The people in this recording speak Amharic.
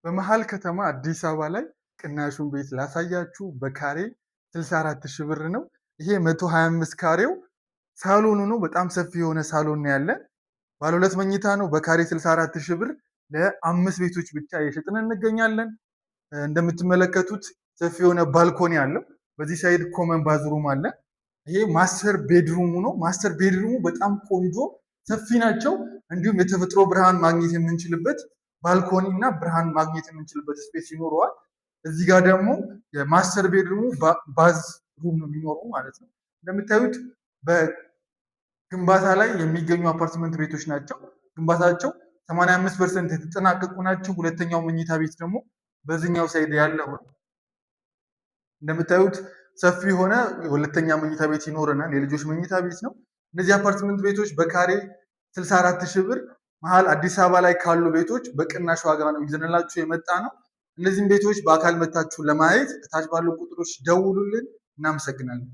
በመሀል ከተማ አዲስ አበባ ላይ ቅናሹን ቤት ላሳያችሁ። በካሬ 64 ሺህ ብር ነው። ይሄ 125 ካሬው ሳሎኑ ነው። በጣም ሰፊ የሆነ ሳሎን ነው ያለን። ባለ ሁለት መኝታ ነው። በካሬ 64 ሺህ ብር ለአምስት ቤቶች ብቻ እየሸጥን እንገኛለን። እንደምትመለከቱት ሰፊ የሆነ balcony አለው። በዚህ side common bathroom አለ። ይሄ master bedroom ኡ ነው። Master bedroom ኡ በጣም ቆንጆ ሰፊ ናቸው። እንዲሁም የተፈጥሮ ብርሃን ማግኘት የምንችልበት balcony እና ብርሃን ማግኘት የምንችልበት space ይኖረዋል። እዚህ ጋር ደግሞ የ master bedroom ኡ bathroom ነው የሚኖረው ማለት ነው። እንደምታዩት በግንባታ ላይ የሚገኙ አፓርትመንት ቤቶች ናቸው። ግንባታቸው 85% የተጠናቀቁ ናቸው። ሁለተኛው መኝታ ቤት ደግሞ በዚህኛው side ያለው ነው። እንደምታዩት ሰፊ የሆነ ሁለተኛ መኝታ ቤት ይኖረናል። የልጆች መኝታ ቤት ነው። እነዚህ አፓርትመንት ቤቶች በካሬ 64 ሺህ ብር መሀል አዲስ አበባ ላይ ካሉ ቤቶች በቅናሽ ዋጋ ነው ይዘንላችሁ የመጣነው። እነዚህም ቤቶች በአካል መታችሁ ለማየት እታች ባሉ ቁጥሮች ደውሉልን። እናመሰግናለን።